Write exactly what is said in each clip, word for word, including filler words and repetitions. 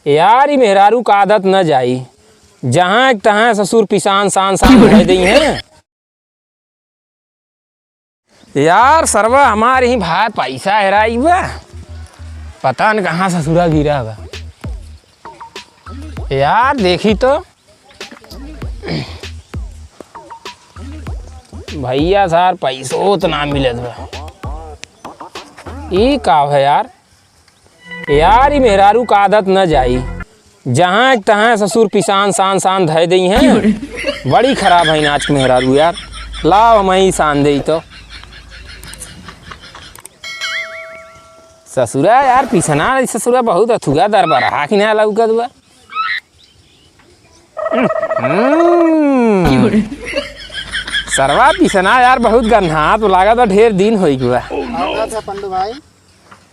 यार, ई मेहरारू का आदत न जाई, जहाँ एक तहाँ ससुर पिसान सान सान धइ देइहैं। यार, सरवा हमार ही भाई पैसा हेराई बा, पता न कहाँ ससुरा गिरा बा। यार, देखी तो, भइया सार पैसो त ना मिलत बा। ई का है यार? यार, ई मेहरारू का आदत न जाई, जहाँ एक तहाँ ससुर पिसान सान सान धइ देइहैं। बड़ी खराब है आज के मेहरारू यार। लाओ, हम ही सान देई तो। ससुरा यार, पिसना ससुरा बहुत अथुआ दरबरहा कि ना लौकत बा। हम्म। सरवा पिसना यार बहुत गन्हात लागत बा, ढेर दिन होइ गवा। अच्छा पंडू भाई।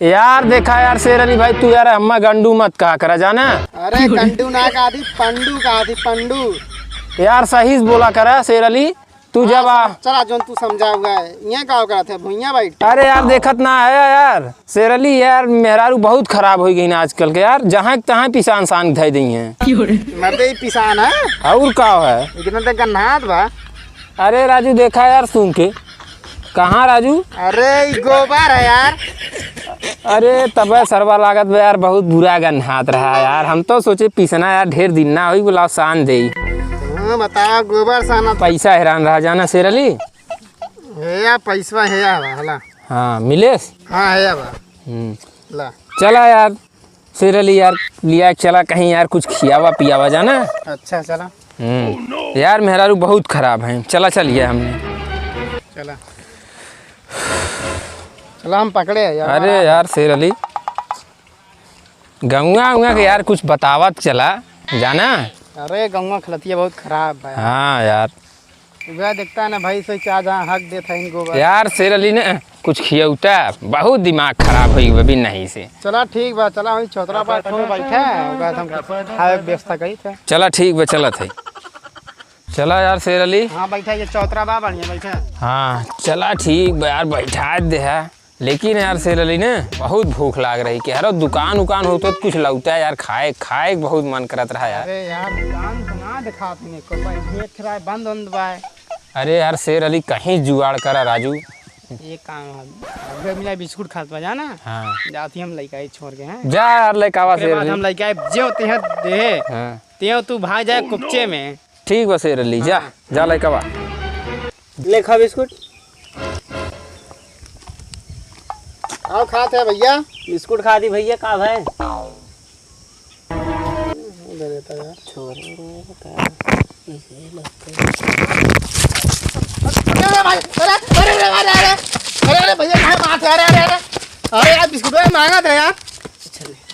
यार देखा यार शेर अली भाई, तू यार हम्मा गंडू मत कहा करा जाना। अरे गंडू ना कहा थी, पंडू कहा थी, पंडू। यार सही से बोला करा शेर अली, तू जब आ हाँ, चला जोन तू समझा हुआ है, ये का करत है भुइया बैठ। अरे यार देखत ना है यार। शेर अली यार, मेहरारू बहुत खराब होइ गई ना आजकल के यार, जहाँ के तहाँ पिसान सान धइ देइहैं। मर्दे ई पिसान है। और का है? इतना तो गन्हात बा। अरे राजू, देखा यार सूंघ के। कहाँ राजू? अरे ई गोबर है यार। अरे तबे सरवा लागत बा यार, बहुत बुरा गन्हात रहा यार। हम तो सोचे पिसना यार ढेर दिन ना होई, बोला सान देई। हाँ बताओ, गोबर साना। पैसा हेरान रहा जाना शेर अली। हे या पैसवा हे या बा, हला। हाँ, मिलेस? हाँ, हे या बा। हम्म। ला। चला यार, शेर अली यार, लिया चला कहीं यार, कुछ खियावा पियावा जाना। अच्छा, चला। हम्म। यार, मेहरारू बहुत खराब है। चला, चलिए हमने। चला। चला, हम पकड़े हैं यार। अरे यार, शेर अली, गौवा उवा के यार कुछ बतावत चला, जाना। अरे गौवा खलतिया बहुत खराब बा। हाँ यार। उगा देखता ना भाई, सोई चाह जहाँ हक देत है इनको बस। यार शेर अली ने कुछ खियौता, बहुत दिमाग खराब होई बा बिन नहीं से। चला ठीक बा, चला वही चौतरा पर थोड़ा बैठा है, ओकरा बाद हम कुछ खाए के व्यवस्था करी थे। चला ठीक बा, चलत है। चला यार शेर अली। हाँ बैठा, ये चौतरा बा बढ़िया बैठा। हाँ चला ठीक बा यार, बैठा दे है। लेकिन यार शेर अली ने बहुत भूख लाग रही, केहरो दुकान उकान होतो तो कुछ लौटा यार, खाए, खाए के बहुत मन करत रहा यार। अरे यार दुकान तो ना दिखात हमें को भाई, देख रहा है बंद बंद बा। अरे यार शेर अली कहीं जुगाड़ करा राजू। ये काम है, अबे मिला बिस्कुट खात बा जाना। हाँ। जाती हम लइका ही छोड़ के हैं। जा यार लइकावा ओकरे शेर बाद अली। हम लइका जो ते हैं दे। हाँ। ते तू भाग जाए कुपचे में। ठीक बा शेर अली, जा, हाँ। जा लइका बा। ले खा बिस्कुट। आओ खात है भैया। बिस्कुट खा दी भैया, का भाई? दे देता यार। छोरे रे, का? अरे भाई, अरे, अरे, अरे, अरे, अरे, अरे, अरे, भैया, काहे मारत है? अरे, अरे, अरे, अरे यार, बिस्कुट महंगा था यार।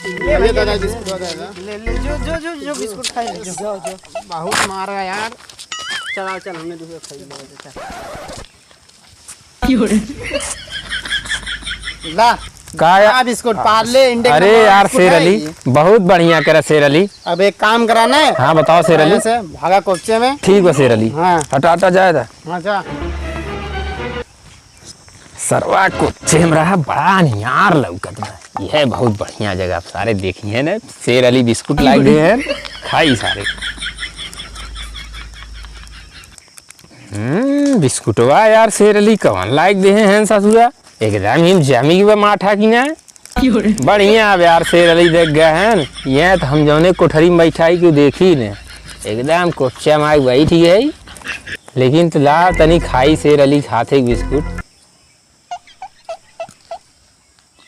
ले भैया, दादा, बिस्कुट दे दे। ले, ले, जो, जो, जो, जो बिस्कुट खाए, ले, जो। बहुत मारा यार। चला, चल, हमने दूसरा खरीद लिया, चल। ला। का या-, हाँ, बिस्कुट, पार्ले, इंडिया के अरे नंबर वन यार, बिस्कुट शेर है अली, ये। बहुत बढ़िया करा शेर अली। अब एक काम करा ना। हाँ, बताओ शेर अली। ऐसे भागा कोपचे में। ठीक बा शेर अली। हाँ। हटा, हटा, जाए दा। हाँ, जा। सरवा कोच्चे में रहा, बड़ा अनियार लौकत बा। यह बहुत बढ़िया जगह, सारे देखी है ना, शेर अली बिस्कुट लाग गए हैं, खाई सारे। हम्म, बिस्कुटवा यार शेर अली कवन लाग दे हैं ससुरा, एकदम ही जमी बा माठा की ना। बढ़िया अब यार शेर अली देख गए हैं, ये तो हम जौने कोठरी में बैठा ही क्यों देखी ने, एकदम कोच्चा में बैठ गई है। लेकिन तो ला तनी खाई शेर अली खाते बिस्कुट।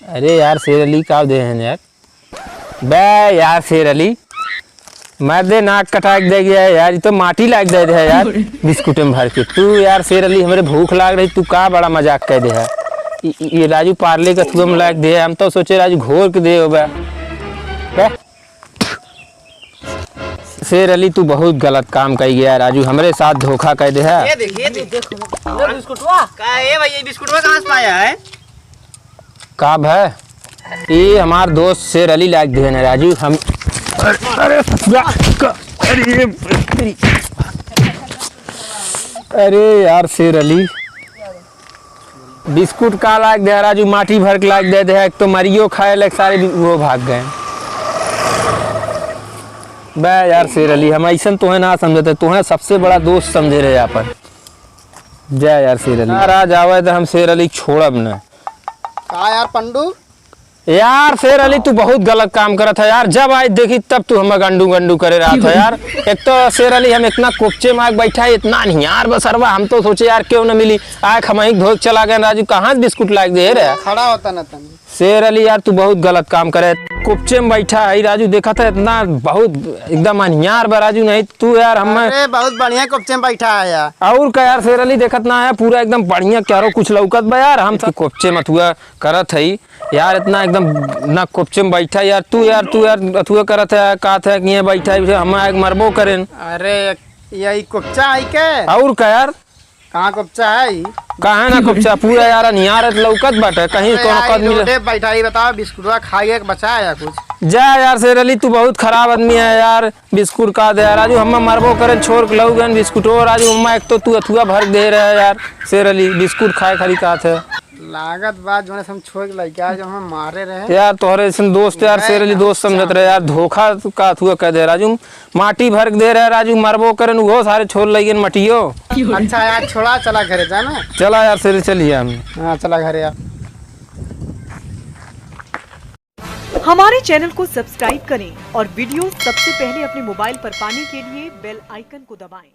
अरे यार शेर अली का दे हैं यार। बे यार शेर अली, मैं दे नाक कटा के दे गया है यार, ये तो माटी लाग दे है यार बिस्कुट में भर के। तू यार शेर अली हमरे भूख लाग रही, तू का बड़ा मजाक कर दे है। ये, ये राजू पार्ले का थुआ में लाग दे है, हम तो सोचे राजू घोर के दे होगा। बे। शेर अली, तू बहुत गलत काम कर गया राजू, हमरे साथ धोखा कर दे है। ये देखिए, ये देखो, ये बिस्कुटवा। का, ए भाई, ये बिस्कुटवा कहाँ से पाया है? का भय? ये हमार दोस्त शेर अली लाग दिए ना राजू, हम, अरे, अरे, या, का, अरे, ये, अरे यार शेर अली, बिस्कुट का लाग दे राजू, माटी भर के लाग दे दे, एक तो मरियो खाए लग सारे भी वो भाग गए। बे यार शेर अली, हम अइसन तोहे ना समझते, तोहे सबसे बड़ा दोस्त समझे रहे आपन। जा यार शेर अली। यार आज आवे त हम शेर अली छोड़ब न। का यार पंडू? यार शेर अली, तू बहुत गलत काम करत है यार। जब आज देखी तब तू हमें गंडू गंडू करे रहत है यार। एक तो शेर अली हम इतना कोपचे में आके बैठा है, इतना अनियार बसरवा, हम तो सोचे यार केहू न मिली। आए खमाई धोए के चला गए राजू, कहाँ से बिस्कुट लाके दे रहे? खड़ा होता ना तनी। शेर अली यार, तू बहुत गलत काम करे। कोपचे में बैठा है राजू, देखत है इतना बहुत एकदम अनियार बा राजू। नहीं तू यार हम अरे बहुत बढ़िया कोपचे में बैठा है यार। और का यार शेर अली, देखत ना है पूरा एकदम बढ़िया क्यारो कुछ लौकत बा यार। हम तो कोपचे में अथुआ करत है यार, इतना एकदम ना कोपचे में बैठा है यार। तू यार, तू यार अथुआ करत है, कहत है कि ये बैठा है, हम आके मरबो करेन। अरे यही कोपचा है के? और का यार? कहाँ कोपचा है ई? काहे ना कोपचा, पूरा यार अनियार लौकत बाटे, कहीं अरे कौन यार, औकात ई मिले। रोडे बैठा, ई बताओ, बिस्कुटवा खाए के बचा है या कुछ? जा यार शेर अली, तू बहुत खराब आदमी है यार। बिस्कुट का दे यार, राजू, हम्मा मरबो करे, छोड़ के लऊ गन बिस्कुटो। राजू, हम्मा एक तो तू अथुआ भर दे रहे है यार, शेर अली, बिस्कुट खाए खाली कहत है। लागत बा, जोने से हम छोड़ के लइके आए, जो हमें मारे रहे। यार, तोहरे अइसन दोस्त यार, नहीं, शेर अली हम दोस्त समझत रहे यार, धोखा का अथुआ कह दे राजू। माटी भर के दे रहे राजू, मरबो करेन, उहो सारे छोड़ लइगन मटियो। अच्छा यार, छोड़ा, चला घरे जाना। चला यार, शेर, चलिए हम। हाँ, चला घरे यार। हमारे चैनल को सब्सक्राइब करें और वीडियो सबसे पहले अपने मोबाइल पर पाने के लिए बेल आइकन को दबाएं।